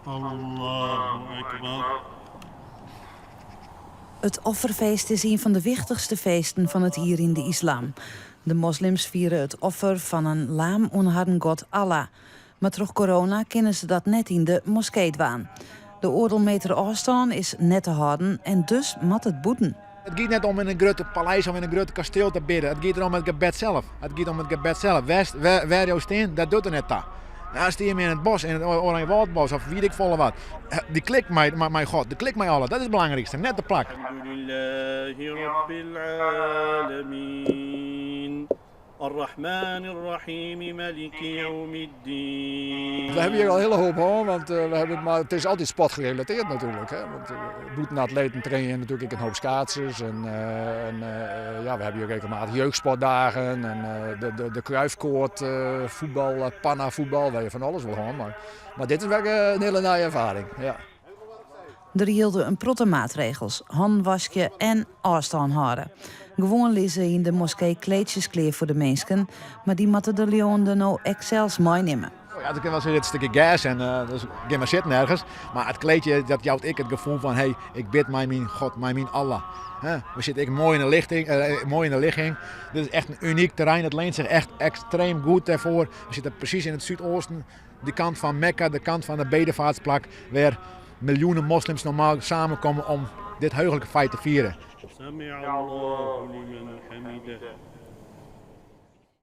Allahu Akbar. It offerfeest is ien fan de wichtichste feesten fan it jier yn de islam. De moslims fiere it offer fan in laam oan harren god Allah. Mar troch corona kinne se dat net yn de moskee dwaan. De oardel meter ôfstân is net te hâlden en dus moat it bûten. It giet net om yn in grutte paleis of yn in grut kastiel te bidden. It giet derom it gebed sels. It giet om it gebed sels. Wêr, wêr jo stean, dat docht der net ta. Ja, stean je yn it bos, yn it Oranjewâldbos of weet ik folle wat. Dy klik mei, mei God, de klik mei Allah, dat is it belangrykste, net de plak. We hebben hier al een hele hoop hân, want we hebben, maar het is altijd sportgerelateerd natuurlijk. Hè? Want bûten atleten train je natuurlijk ek in hoop skaatsers. En, en ja, we hebben hier regelmatig jeugdsportdagen en de Kruifkoord voetbal, panna voetbal, we hebben van alles wel hân. Maar dit is wel een hele nije ervaring. Ja. Der jilde in protte maatregels, hannen waskje en ôfstân hâlde. Gewoan lizze yn de moskee kleedsjes klear foar de minsken, mar dy moatte de leauwenden no ek sels meinimme. Ja, it kin wol sizze, it stikje gers en dus gean mar sitten ergens. Mar it kleedje dat jout ek it gefoel fan hey, ik bid mei myn God, mei myn Allah. We sitte ek moai yn de lichting, moai yn de ligging. Dit is echt in unyk terrein, it leent sich echt ekstreem goed dêrfoar. We sitte presys yn it súdoosten, de kant fan Mekka, de kant fan de bedevaartsplak, wêr miljoenen moslims normaal samenkomme om dit heuglike feit te fieren.